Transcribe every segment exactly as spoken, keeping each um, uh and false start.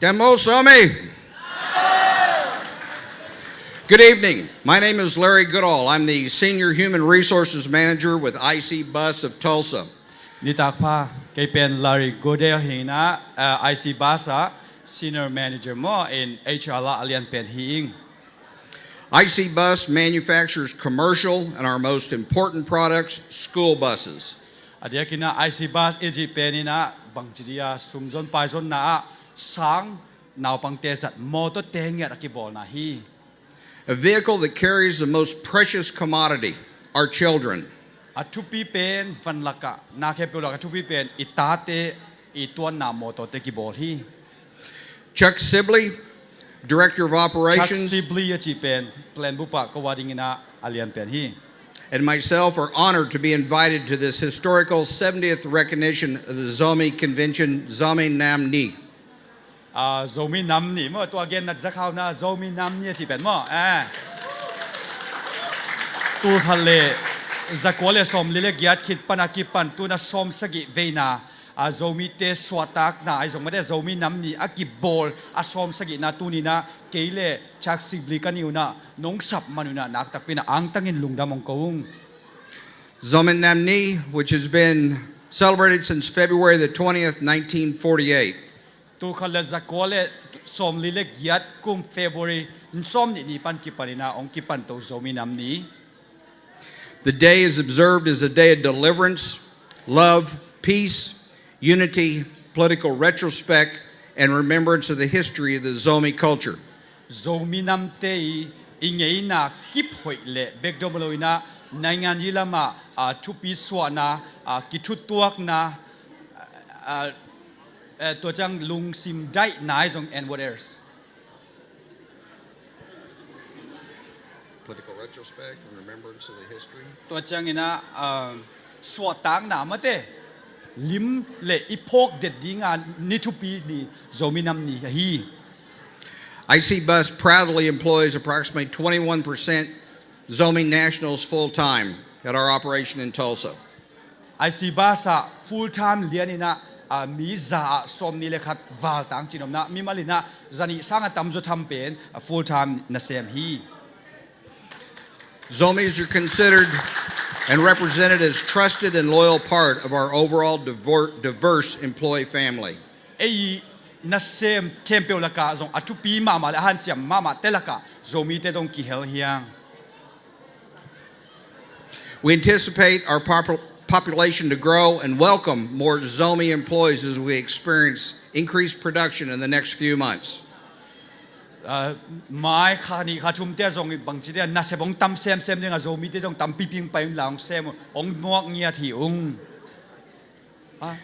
Tamo Zomi. Good evening. My name is Larry Goodall. I'm the Senior Human Resources Manager with I C Bus of Tulsa. Nitak pha, kei pen Larry Goodall hi ing a, uh, I C Bus ah Senior Manager maw in H R ah a lian pen hi ing. I C Bus manufactures commercial and our most important products, school buses. A diakin ah I C Bus i cih pen in ah bangci dia sumzon paizonna ah sang naupangte zat mawtawte ngiat a kibawlna hi. A vehicle that carries the most precious commodity, our children. A thupi pen van lakah, na khempeuh lakah thupi pen i tate i tuanna mawtawte kibawl hi. Chuck Sibley, Director of Operations. Chuck Sibley a cih pen plan bup ah ka ua dingin ah a lian pen hi. And myself are honored to be invited to this historical seventieth recognition of the Zomi Convention, Zomi Nam Ni. Ah, Zomi Nam Ni maw, tua gen nat zakhauna Zomi Nam Ni a cih pen maw. Eh. Tul khat le zakua le sawmli le giat khit pan a kipan tuna sawmsagih veina a Zomite suahtakna ahi zong mate Zomi Nam Ni a kibawl a sawmsagihna tuni in ah kei le Chuck Sibley ka ni un ah nong sap man un ah naktakpi in ah angtangin lungdam hong ko ung. Zomi Nam Ni, which has been celebrated since February the twentieth, nineteen forty-eight. Tul khat le zakua le sawmli le giat kum February sawmnih ni pan kipan in ah hong kipan to Zomi Nam Ni. The day is observed as a day of deliverance, love, peace, unity, political retrospect, and remembrance of the history of the Zomi culture. Zomi namte i, i ngeina kip hoih le bekdom lo in ah naingan yi lamah, ah, thupi suahna, ah, kithuttuakna, ah, eh, tua ciang lungsim daihna ahi zong and what else? Political retrospect and remembrance of the history. Tua ciangin ah, um, suahtakna mate lim le i phawk det dinga ni thupi ni Zomi Nam Ni ahi. I C Bus proudly employs approximately twenty-one percent Zomi nationals full-time at our operation in Tulsa. I C Bus ah full time lian in ah, ah, mi za ah sawmnih le khat val tang cin om in ah mimal in ah zanih sang a tamzaw tham pen, ah, full time nasem hi. Zomis are considered and represented as trusted and loyal part of our overall diver-, diverse employee family. Ei nasem khempeuh lakah zong a thupi mahmah le a hanciam mahmahte lakah Zomite zong kihel hi ing. We anticipate our popu-, population to grow and welcome more Zomi employees as we experience increased production in the next few months. Ah, mai kha nih kha thumte zong bangci dia nasep hong tam semsem ding a Zomite zong tampi ping pai un la hong sem uh, hong muak ngiat hi ung. Ah.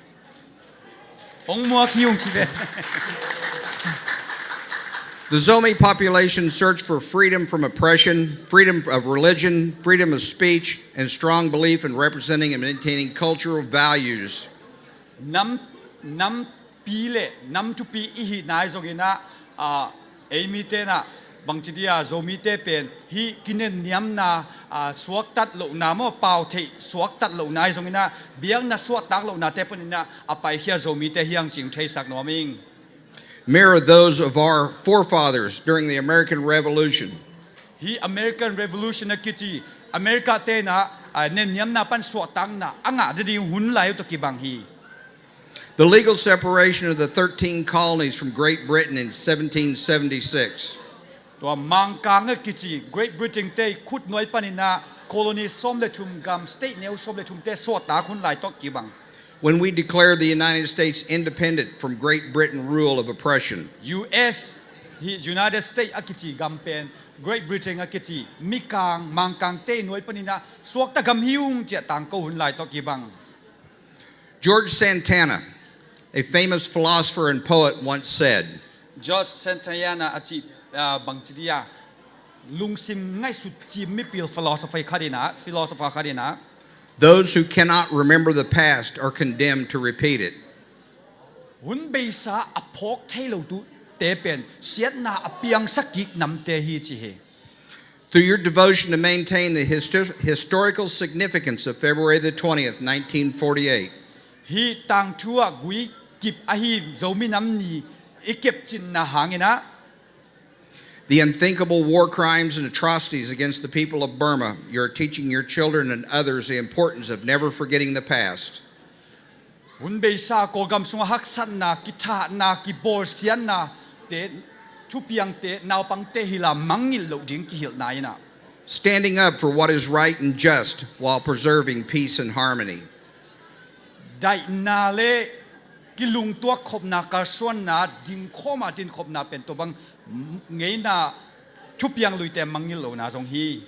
Hong muak hi ung ci ve. The Zomi population search for freedom from oppression, freedom of religion, freedom of speech, and strong belief in representing and maintaining cultural values. Nam, nampi le nam thupi i hihna ahi zongin ah, ah, ei mite in ah bangci dia Zomite pen hih kinenniamna, ah, suaktat lohna maw, pau theih suaktat lohna ahi zongin ah biakna suahtak lohnate panin ah a paikhia Zomite hi ing cih theisak nuam ing. Mirror those of our forefathers during the American Revolution. Hih American Revolution a kici America-te in ah, ah, nenniamna pan suahtakna a ngah ding hun lai uh tawh kibang hi. The legal separation of the thirteen colonies from Great Britain in seventeen seventy-six. Tua Mangkang a kici Great Britain-te khut nuai panin ah colony sawm le thum gam, state neu sawm le thumte suahtak hun lai tawh kibang. When we declared the United States independent from Great Britain rule of oppression. U S, hih United States a kici gam pen Great Britain a kici Mikang, Mangkangte nuai panin ah suakta gam hi ung ci-a tangko hun lai tawh kibang. George Santayana, a famous philosopher and poet, once said, George Santayana a cih, ah, bangci dia lungsim ngaihsut cim mipil philosophy khat in ah, philosopher khat in ah, those who cannot remember the past are condemned to repeat it. Hun beisa a phawk thei lo tuhte pen siatna a piangsak kik namte hi ci hi. Through your devotion to maintain the histo-, historical significance of February the twentieth, nineteen forty-eight. Hih tangthu ah gui kip ahi Zomi Nam Ni i kepcinna hangin ah, the unthinkable war crimes and atrocities against the people of Burma. You're teaching your children and others the importance of never forgetting the past. Hun beisa Kawlgam sungah haksatna, kithahna, kibawlsiatna te, thupiangte, naupangte hila mangngilh loh ding kihilhna in ah, standing up for what is right and just while preserving peace and harmony. Daihna le kilungtuak khopna, kalsuanna, dingkhawma dinkhopna pen tua bang ngeina thupiang luite mangngilh lohna zong hi.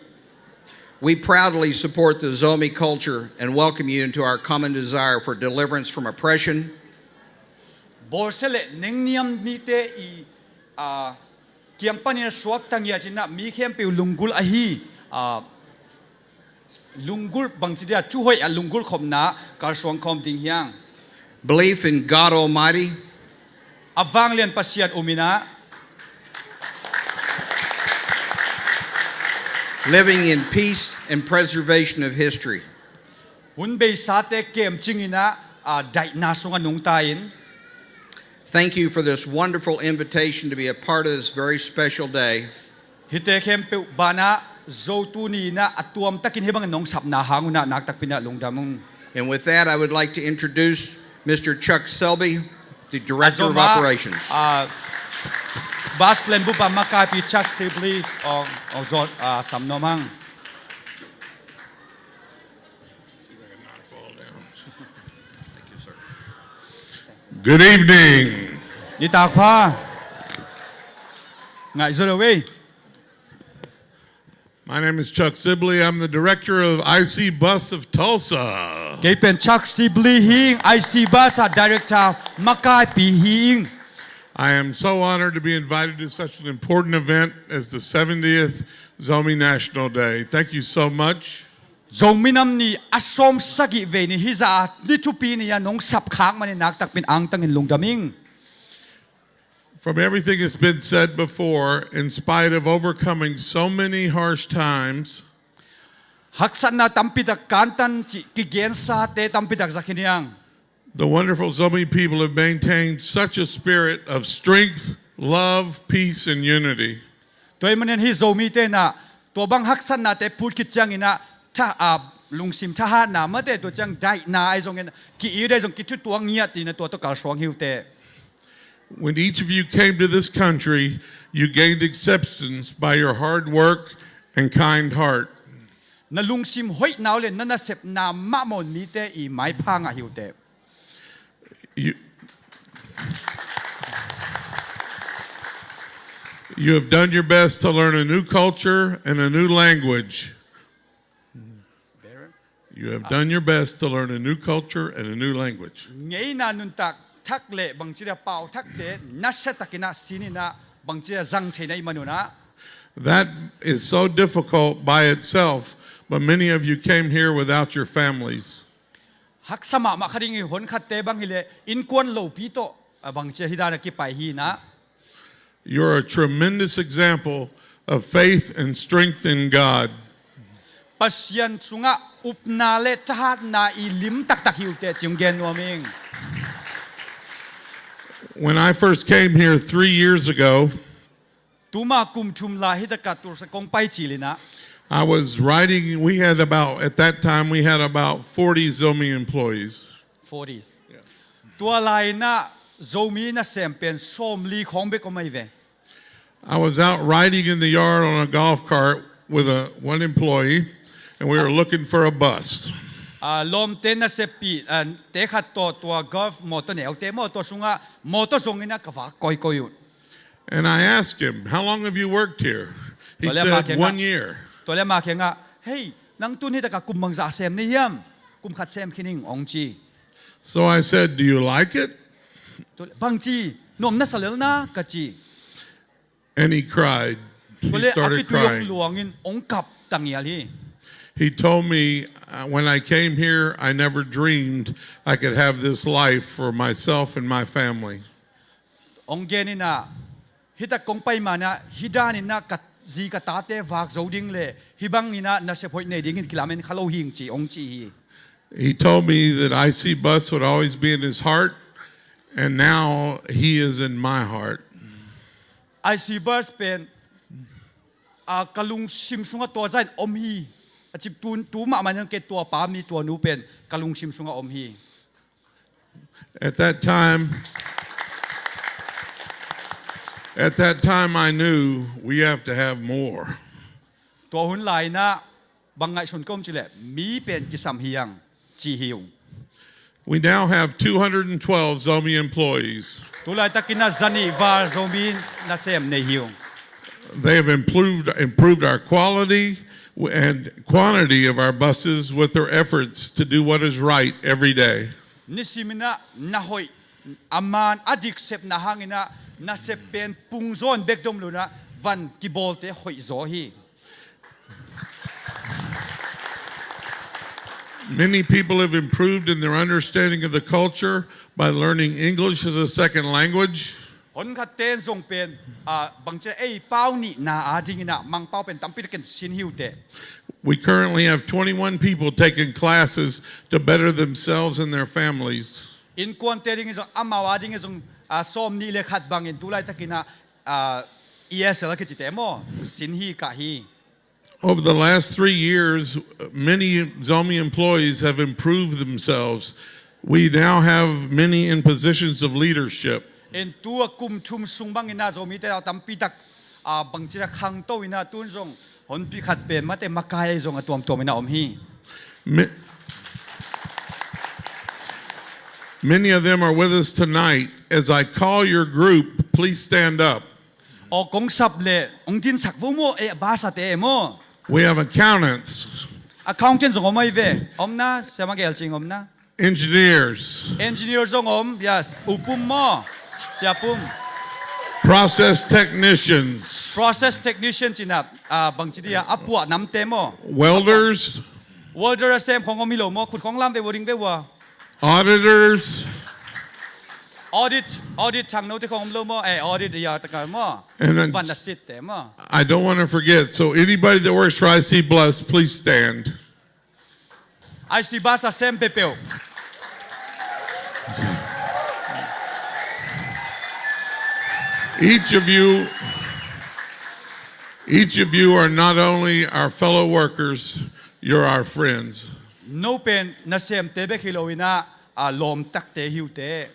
We proudly support the Zomi culture and welcome you into our common desire for deliverance from oppression. Bawlsia le nengniam mite i, a, kiang panin a suakta ngiat in ah mi khempeuh lunggulh ahi, a, lunggulh bangci dia, thuhoih a lunggulh khopna kalsuang khawm ding hi hang. Belief in God Almighty. A vanglian Pasian um in ah. Living in peace and preservation of history. Hun beisate kemcing in ah, a, daihna sungah nungta in. Thank you for this wonderful invitation to be a part of this very special day. Hihte khempeuh banah Zo tuni in ah a tuamtakin hih bangin nong sapna hang un ah nakpi takin ah lungdam ung. And with that, I would like to introduce Mister Chuck Selby, the Director of Operations. A, Bas Plan Bup a makaipi Chuck Sibley, ong, ong zot, a, sam nuam hang. Good evening. Nitak pha. Ngaihzaw lo ei. My name is Chuck Sibley. I'm the director of I C Bus of Tulsa. Kei pen Chuck Sibley hi ing, I C Bus a director makaipi hi ing. I am so honored to be invited to such an important event as the seventieth Zomi National Day. Thank you so much. Zomi Nam Ni a sawmsagih vei ni hih zah a ni thupi ni a nong sapkhak manin nakpi takin angtangin lungdam ing. From everything that's been said before, in spite of overcoming so many harsh times, haksatna tampi tak kantan cih kigensate tampi tak za khin hi hang. The wonderful Zomi people have maintained such a spirit of strength, love, peace, and unity. Tua ahih manin hih Zomite in ah tua bang haksatnate phut khit ciangin ah tha, a, lungsim thahatna mate, tua ciang daihna ahi zongin ki-it ahi zong kithutuak ngiat in ah tua tawh kalsuang hi uh teh. When each of you came to this country, you gained acceptance by your hard work and kind heart. Na lungsim hoihna uh le na nasepna mahmah un mite i maipha ngah hi uh teh. You, you have done your best to learn a new culture and a new language. You have done your best to learn a new culture and a new language. Ngeina nuntak thak le bangci dia pau thakte nasia takin ah sin in ah bangci dia zang thei na hih man un ah. That is so difficult by itself, but many of you came here without your families. Haksa mahmah kha ding hi, honkhatte bang hileh innkuan lopi tawh, a, bangci a hih dan a kipai hi in ah. You're a tremendous example of faith and strength in God. Pasian sungah upna le thahatna i lim taktak hi uh teh ci hong gen nuam ing. When I first came here three years ago, tuma kum thum lai hih takah Tulsa kong pai cil in ah, I was riding, we had about, at that time, we had about forty Zomi employees. Forties. Tua lai in ah Zomi nasem pen sawmli khawng bek om ahi ve. I was out riding in the yard on a golf cart with a, one employee, and we were looking for a bus. A, lawmte naseppih, a, te khat tawh tua golf mawtaw, neute mawtaw sungah mawtaw zongin ah ka vak kawikawi uh. And I asked him, "How long have you worked here?" He said, "One year." Tua le ama kiangah, "Hei, nang tun hih takah kum bangzah sem na hiam? Kum khat sem khin ing," hong ci. So I said, "Do you like it?" Tua le, "Bangci, nuam na sa lel na?" ka ci. And he cried. He started crying. Tua le a kituiawk luangin hong kap tangial hi. He told me, uh, "When I came here, I never dreamed I could have this life for myself and my family." Hong gen in ah, "Hih tak kong pai ma-in ah hih danin ah ka zi ka tate vak zo ding le hih bangin ah nasep hoih nei dingin kilamen kha lo hi ing," ci, hong ci hi. He told me that I C Bus would always be in his heart. And now he is in my heart. I C Bus pen, a, ka lungsim sungah tua zah in om hi. A cih tu, tu mahmah in kei tua pa mi tua nu pen ka lungsim sungah om hi. At that time, at that time I knew we have to have more. Tua hun lai-in ah bang ngaihsun ka om cih leh mi pen kisam hi hang ci hi ung. We now have two hundred and twelve Zomi employees. Tu laitakin ah zanih val Zomi nasem nei hi ung. They have improved, improved our quality and quantity of our buses with their efforts to do what is right every day. Nisimin ah na hoih, a man a dik sepna hangin ah nasep pen pungzaw in bek dom lo-in ah van kibawlte hoihzaw hi. Many people have improved in their understanding of the culture by learning English as a second language. Honkhatte in zong pen, a, bangci ei pau nihna adingin ah Mangpau pen tampi takin sin hi uh teh. We currently have twenty-one people taking classes to better themselves and their families. Innkuante dingin zong, amau adingin zong, a, sawmnih le khat bangin tu laitakin ah, a, E S L a kicite maw, sin hi kah hi. Over the last three years, many Zomi employees have improved themselves. We now have many in positions of leadership. In tu a kum thum sung bangin ah Zomite a tampi tak, a, bangci a khangto in ah tun zong honpi khat pen mate makai zong a tuamtuam in ah om hi. Mi- Many of them are with us tonight. As I call your group, please stand up. Aw, kong sap leh hong dinsak vo maw, eh, bus-ate maw. We have accountants. Accountant zong om ahi ve. Om na, siama gelcing om na. Engineers. Engineer zong om, yes. U Pum maw. Sia Pum. Process technicians. Process technician cih in ah, a, bangci dia, a puah namte maw. Welders. Welder a sem khong om hi lo maw, khut khong lam ve ua, ding ve ua. Auditors. Audit, audit thangnote khong om lo maw, eh, audit ya taka maw. And then van a sitte maw. I don't want to forget, so anybody that works for I C Bus, please stand. I C Bus a sem peuhpeuh. Each of you, each of you are not only our fellow workers, you're our friends. No pen nasemte bek hi lo-in ah, a, lawmtakte hi uh teh.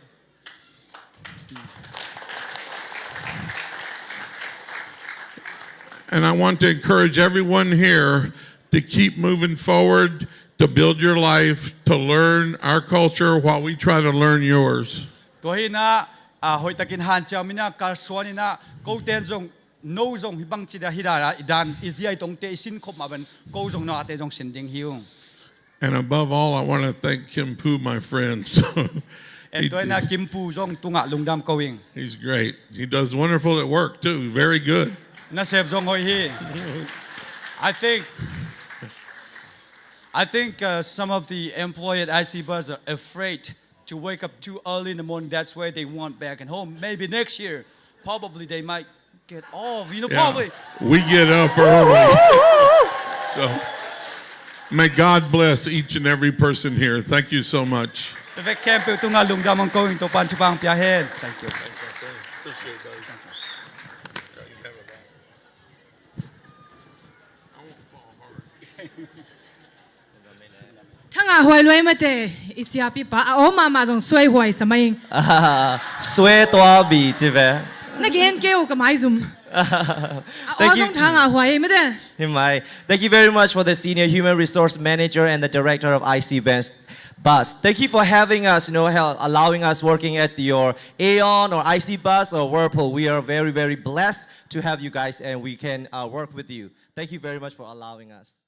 And I want to encourage everyone here to keep moving forward, to build your life, to learn our culture while we try to learn yours. Tua hi-in ah, a, hoihtakin hanciam in ah, kalsuan in ah, kote in zong, no zong hih bangci dia hih dan, i dan, i zia i tongte i sin khop mah bangin, ko zong note zong sin ding hi ung. And above all, I want to thank Kim Pu, my friend. So, and he, tua hi-in ah Kim Pu zong tungah lungdam ko ing. He's great. He does wonderful at work too. Very good. Nasep zong hoih hi. I think, I think, uh, some of the employee at I C Bus are afraid to wake up too early in the morning. That's why they want back at home. Maybe next year, probably they might get off. You know, yeah, probably. We get up early. So, may God bless each and every person here. Thank you so much. Vek khempeuh tungah lungdam hong ko ing, Topa'n thupha hong pia hen. Thank you. Appreciate it, buddy. Thangahhuai luai mate, i siapipa a om mahmah zong suaihuai sa mai ing. Sue tua bi ci ve. Na gen kei uh ka maizum. A om zong thangahhuai mate. Hi mai. Thank you very much for the senior human resource manager and the director of I C Bus. Thank you for having us, you know, hel-, allowing us working at your Aeon or I C Bus or Whirlpool. We are very, very blessed to have you guys and we can, uh, work with you. Thank you very much for allowing us.